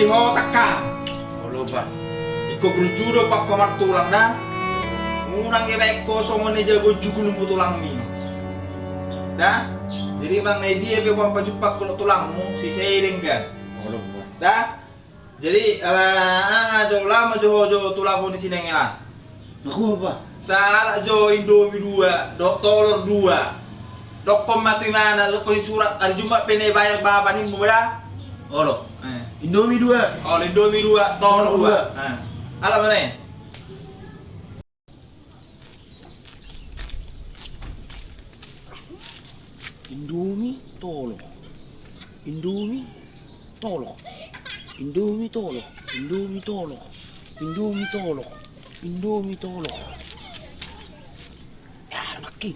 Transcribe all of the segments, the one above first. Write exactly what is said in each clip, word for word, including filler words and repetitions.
Ho tangkang. Olo ba. Ingkon burju do pangko martulang da. Unang dibaen ho songon na jago jugulmu tulangmi. Da. Jadi manang na dia pe hupajumpang ho dohot tulangmu, sise i denggan. Olo ba. Da. Jadi ala aha jo, laho ma jo ho jo tu lapo ni Sinengelan. Nakua ba? Sahalak jo Indomie dua dohot tolor dua. Dokkon ma tu imana, dokkon i surat, ari Jumat pe na dibayar bapa nimmu ba da. Olo. Eh. Indomie dua. Olo, Indomie dua, tolor dua. Tolor dua. Eh. Ala mana? Indomie tolor. Indomie tolor. Indomie tolor. Indomie tolor. Indomie tolor. Indomie tolor. Ya, nangkin.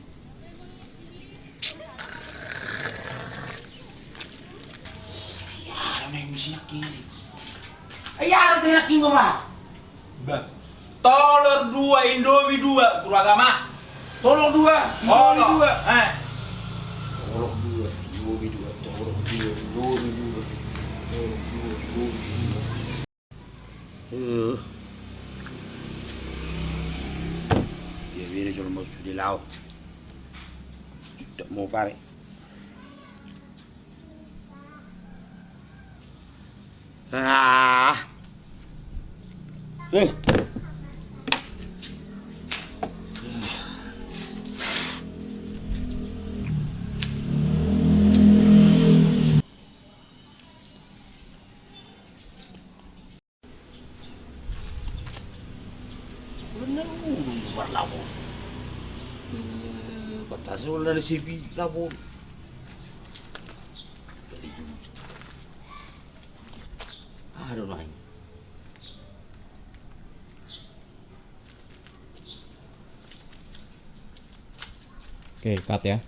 Ya, memang si nangkin. Ya, ada nangkin, Bapak. Ba. Tolor dua, Indomie dua, guru agama. Tolor dua, Indomie dua. Eh. Tolor dua, Indomie dua, tolor dua, Indomie dua. Tolor dua, Indomie dua. Eh. Dia bere jolo mau sude lao. Sudah mau pare. Ah. Eh. Ulang na ulung marlapor. Eh, batas ulang na sepi lapor. Aduh, naik. Oke, cut ya.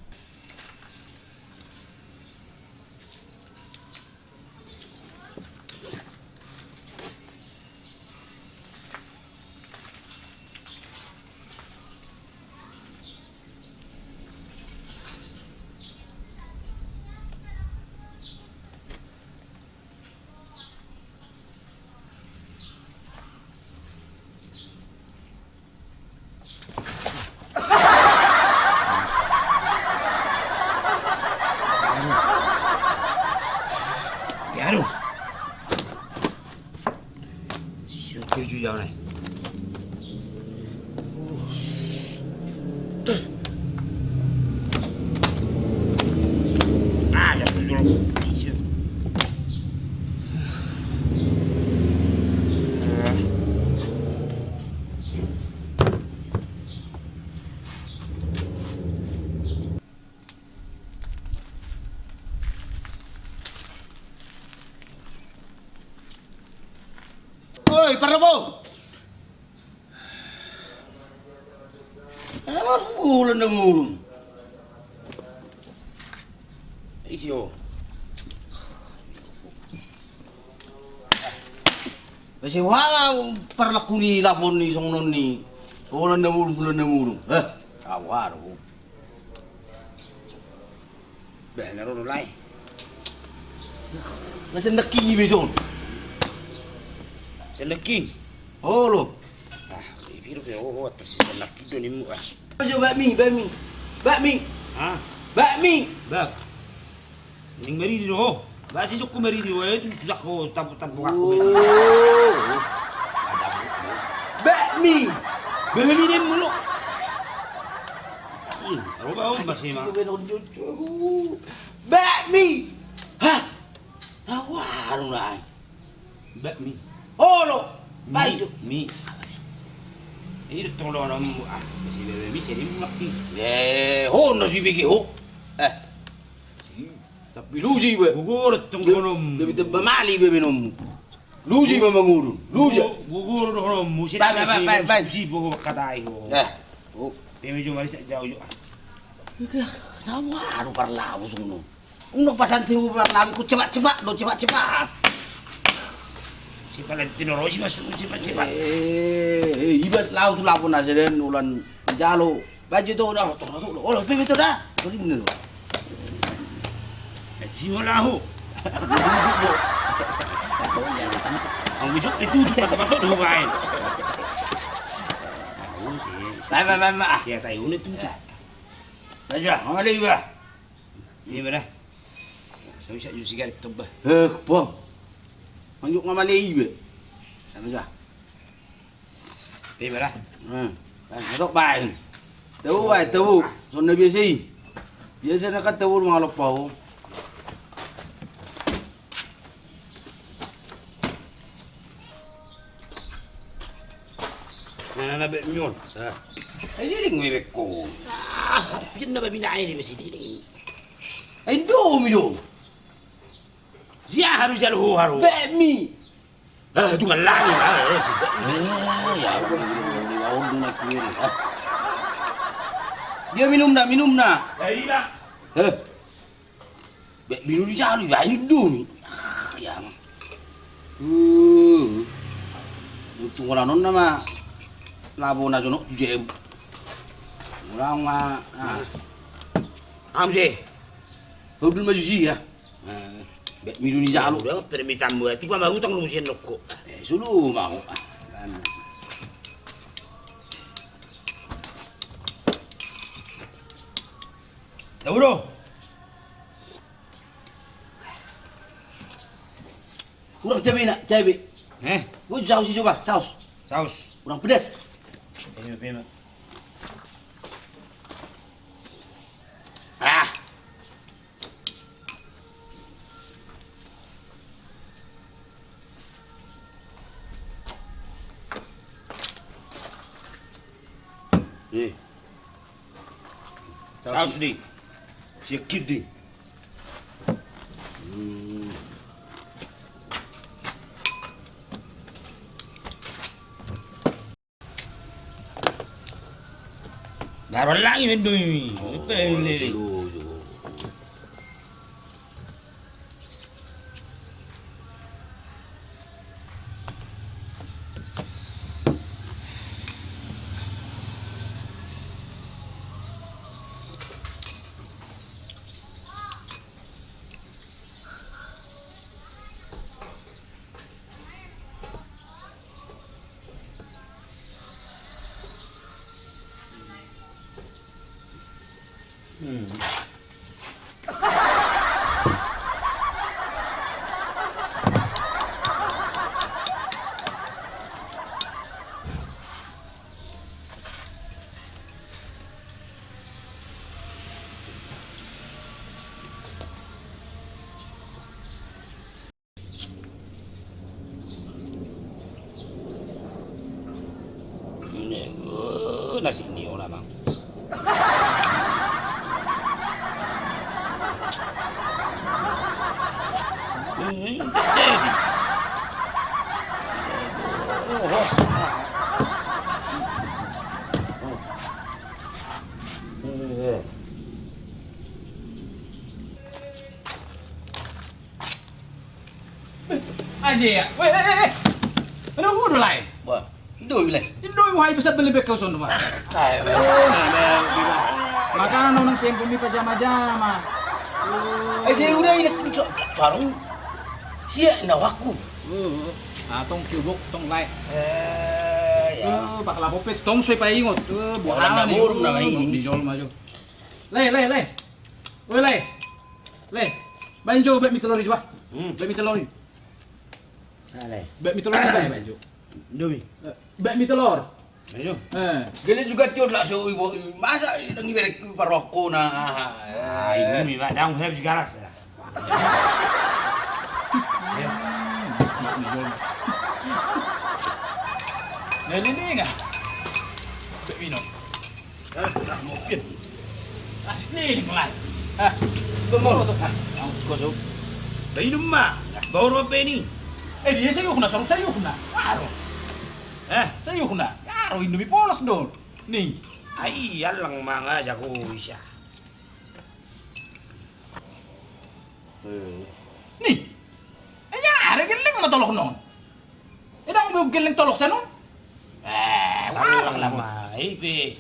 Ya, aduh. Isi, tujuh ya, nih. Ah, satu jolo. Oi, parabo! Ulang na ngulung. Isi ho. Mase uha ma parlaku ni lapor ni songon on ni. Ulang na ngulung, ulang na ngulung. Heh, au ahu. Bah, na ro do lae. Na sandaki i be son. Sandaki. Olo. Ah, i piro pe, oh, oh, atas si sandaki do nimmu, ah. Ayo, bakmi, bakmi. Bakmi. Hah? Bakmi. Bak. Ning maridi do ho. Bak si jokku maridi ho, eh, tu, tu, tu, tampuk aku. Oh. Bakmi. Bakmi nimmu lo. Ih, aro ba, oh, bakmi ma. Bakmi. Hah? Au ahu nai. Bakmi. Olo. Mi, baik tu. Mi. Ini tolong nonmu, ah, si bebe mi sering bakmi. Eh, ho na si bege ho. Eh. Tapi luji be. Gugur tong nonmu. Bebe tebba mali bebe nonmu. Luji ma mangurun. Luji. Gugur do nonmu. Baik, baik, baik, baik. Si bogo katai ho. Eh. Oh. Bebe jo mari sak jauh jo. Ika, na uaru parlamu songon on. Unang pasanti hu parlamu, ku cepat-cepat do, cepat-cepat. Si Valentino Rossi masuk cepat-cepat. Eh, eh, ibat lau tu lapo na seden ulang jalo. Baju tu udah, tu, tu, tu. Oh, pipi tu dah. Tadi bener. Eh, si mau lahu. Anggo isuk ditutup mata-mata do baen. Bae, bae, bae, bae. Sia tahu ni tutup. Bae, bae, mangale iba. Ima da. Sai sigaret tamba. Eh, bang. Manjuk nga male iba. Sama ja. Ima da. Hmm. Masuk baen. Tahu baen, tahu. Sonna biasa i. Biasa na kan tahu mangalop pau. Na, na, na, bet mi on. Ah. Ai, diding me bek on. Ah, pian na babina ai di besi diding. Ai, Indomie do. Sia haru jalo ho haru. Bet mi. Ah, tu kan lagi, ah, eh, si bet mi. Eh, ya, dia minum na, minum na. Ya, iya. Eh. Bet mi do dijalo, ya Indomie. Ah, ya. Uh. Untung ora non nama labo na jonok tu jem. Ulang ma. Ah. Am se. Udul maju si ya. Eh, bet mi do dijalo. Udah permintaan buat tu pamarutang lu sian nokko. Eh, sulu mau. Ah. Tahu do. Kurang cabe na, cabe. Eh? Gua saus i coba, saus. Saus. Kurang pedas. Pena, pena. Ah. Eh. Saus di. Siakit di. Hmm. Baru lagi mendui. Oh, pele. Hmm. Ini, eh, nasi ni orang, Bang. Ini, ini, ini. Oh, host. Oh. Ini, eh. Asia. Weh, eh, eh, eh. Ada guru lain. Wah, Indomie lain. Indomie, wahai, bisa beli bek kau sono, Pak. Makanan orang sempurni pajama-jama. Eh, saya udah ini, sarung. Siap, nah, aku. Ah, tong kiubok, tong lae. Eh, ya. Pak Lapo pe, tong so ipaingot. Buah orang dapur namanya ini. Di jol maju. Lae, lae, lae. Weh, lae. Lae. Baen jo, bet mi telor i jo, ah. Hmm. Bet mi telor i. Ah, lae. Bet mi telor i, baen, baen jo. Indomie. Eh, bet mi telor. Ayo. Eh. Gele juga tiur lah so ibo, masa dang iberek parokko na. Ah, Indomie, Pak, dang habis garas. Ya. Nah, ini, ini enggak? Bet minum. Ah, mungkin. Ah, ini mulai. Ah, tunggu. Ah, kosong. Bainum ma. Baru apa ini? Eh, dia sayuhna, sorong sayuhna. Aro. Eh? Sayuhna. Aro, Indomie polos do. Ni. Ai, alang manga jago isa. Ni. Eh, ya, ada geleng ma tolok non. Eh, dang be geleng tolok sanon. Eh, walang nama. Ipe.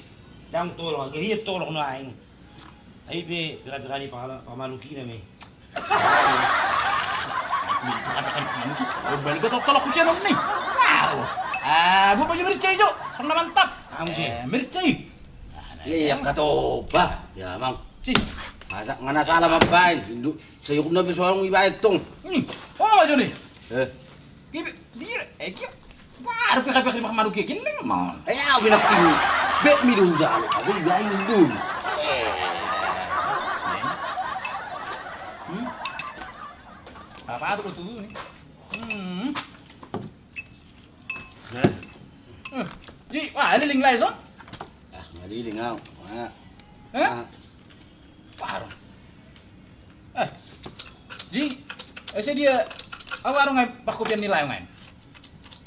Dang tolok, geriet tolok no aing. Ipe, pira-pira ni pala-, pamalukina me. Balik ka tolok-tolok husian on ni. Wow. Ah, buat baju merica ijo. Songon na mantap. Merica i. Iya, katoba. Ya, Amang. Si. Masa ngana salah mambaen. Induk. Sayuk na besuarung ibaen tong. Hmm. Oh, ajo ni. Eh. Dia, eh, dia. Wah, rupi-rupi manuke gelleng mon. Eh, au bilang kini. Bek mi dulu dah. Aku ibaen dulu. Eh. Hmm. Apa tu tu ni? Hmm. Hah? Eh, Ji, wah, liling lai son. Ah, maliling au. Wah. Hah? Warung. Eh, Ji, ese dia, au warung ai pakopian ni lai ngai.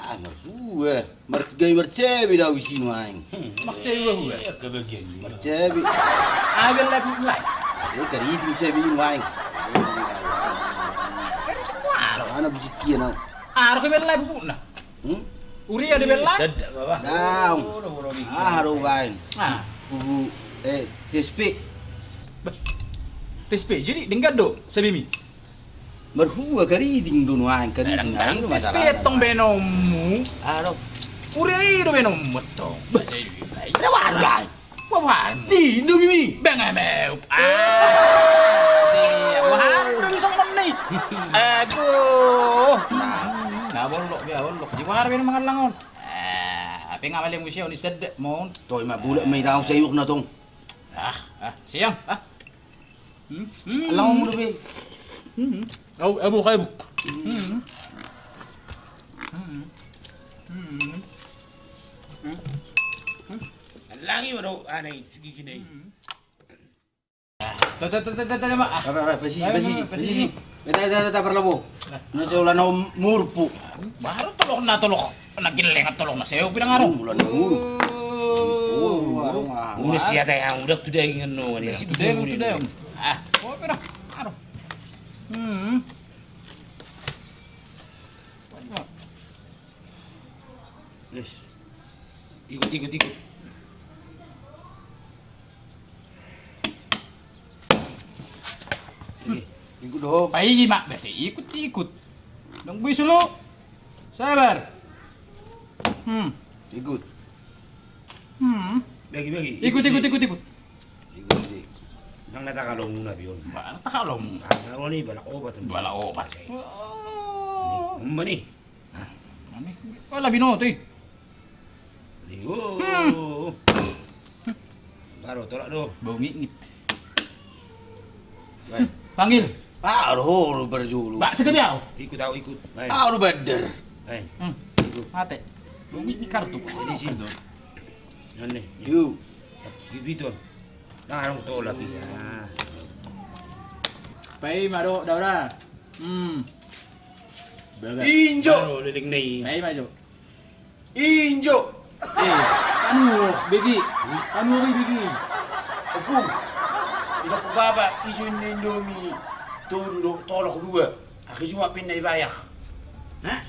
Ah, marhua. Margai marcebi dau isi nuaeng. Marcebi hua. Marcebi. Ah, biar lai pupuk lai. Ada kariting cebi nuaeng. Warung. Mana busikia nau. Ah, roke biar lai pupukna. Hmm? Urea do bella? Sedap, Baba. Daong. Ah, ro baen. Ah. Bubu, eh, tespe. Tespe, jadi denggan do, sabimi. Marhua kariting do nuaeng kariting. Tespe tong benommu. Aro. Urea i do benommu tong. Ada warung lai. Boha boha. Di Indomie mi. Beng emeu. Ah. Boha Indomie songon ni. Aduh. Na bollok dia bollok. Di boha be mangallang on. Ah, ape nga male musia on i sedap mon. Toi ma bulak ma i daong sayuk na tong. Ah, ah, siang. Ah. Hmm. Allang on mulu be. Hmm. Au, abu kai bu. Hmm. Hmm. Hmm. Allangi ma do anai gigi nai. Tata tata tata ma. Apa apa pesi pesi pesi. Beta beta beta parlabo. Na seolah na murpu. Baru tolok na tolok na gelleng tolok na seo pinang arung. Mula na murpu. Mula siata yang udah tu daging no. Tu daging tu daging. Ah, oh pinang arung. Hmm. Yes. Ikut, ikut, ikut. Ikut dong. Paigi mak biasa ikut, ikut. Dong bui sulu. Sabar. Hmm. Ikut. Hmm. Bagi, bagi. Ikut, ikut, ikut, ikut. Ikut, ikut. Nang na takalo muna bion. Ba, na takalo muna. Takalo ni balak obat. Balak obat. Ni, umba ni. Mane? Oh, labi no tu i. Baru tolak do. Bau ngitngit. Panggil. Ah, aduh, lu berjulu. Ba, sekali au. Ikut au ikut. Ah, lu bader. Mate. Bau ngitngit kartu. Jadi sini. Nane. Yu. Bibiton. Nah, arung tolak iya. Pai maro daura. Hmm. Injo. Pai maro. Injo. Eh, anu, begi. Anu, begi. Ompung. Idak baba isun Indomie tolu do tolok dua. Aki cuma pinna ibayak. Hah?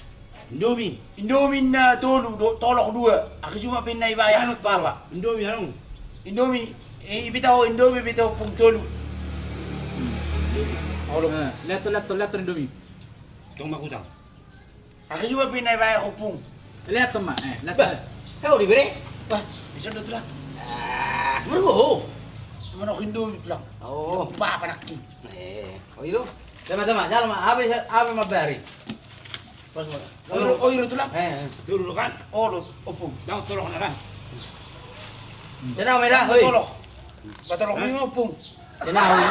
Indomie. Indomie na tolu do tolok dua. Aki cuma pinna ibayak baba. Indomie anu. Indomie. Eh, beta o Indomie beta ompung tolu. Olo. Lihat tu lihat tu lihat tu Indomie. Tong makutang. Aki cuma pinna ibayak ompung. Lihat tu ma. Eh, lihat. Hau dibere. Bah, bisa do tulang. Ah, meru. Mana Indomie tulang. Oh, bapa nakki. Eh, oh ilo. Tama tama, jalo ma. Apa apa mabari. Pas mo. Oiro, oiro tulang. Eh, dulu kan. Olo, ompung. Dang tolok na kan. Tenang meda, hoi. Tolok. Ba tolok ni ompung. Tenang, hoi.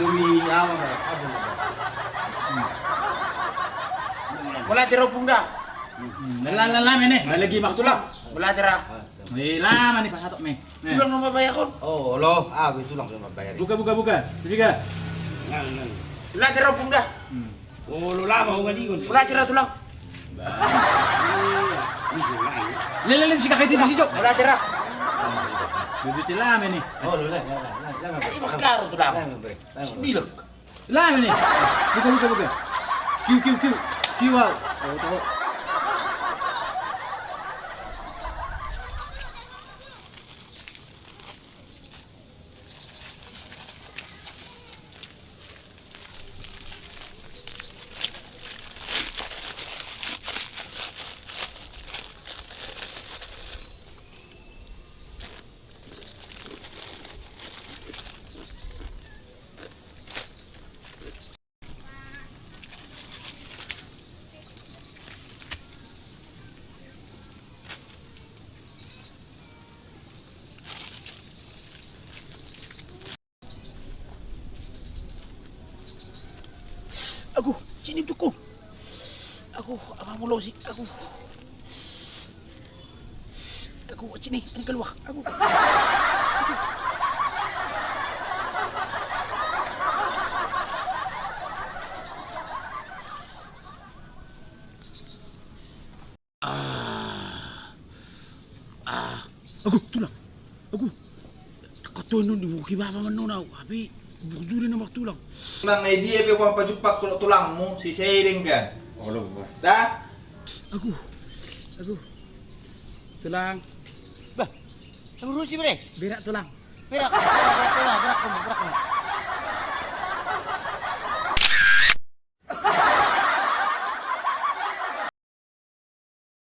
Demi apa? Apa? Mulai tero ompung da. Lala lala mene, lagi mak tulang. Mulai tera. Eh, lama ni pasatok me. Tulang nomor bayar kon. Oh, lo, ah, tulang nomor bayar. Buka buka buka. Tiga. Mulai tero ompung da. Olo lama ho ngadi kon. Mulai tera tulang. Lele lele si kakek itu si jok. Mulai tera. Bebe si lama ni. Olo lele lele. Ini makaro tulang. Bilek. Lama ni. Buka buka buka. Kiu kiu kiu. Kiu au. Agu, sini dukung. Agu, apa molosi? Agu. Agu, sini, ini keluar. Agu. Ah. Ah. Agu, tulang. Agu. Katoin non di buki baba manon au, tapi burju di nomor tulang. Mang, na dia pe uang pajumpa kalau tulangmu si Sering kan? Olo, Bang. Dah. Agu. Agu. Tulang. Bah. Agu, rusi bre. Berak tulang. Berak. Berak, berak, berak, berak.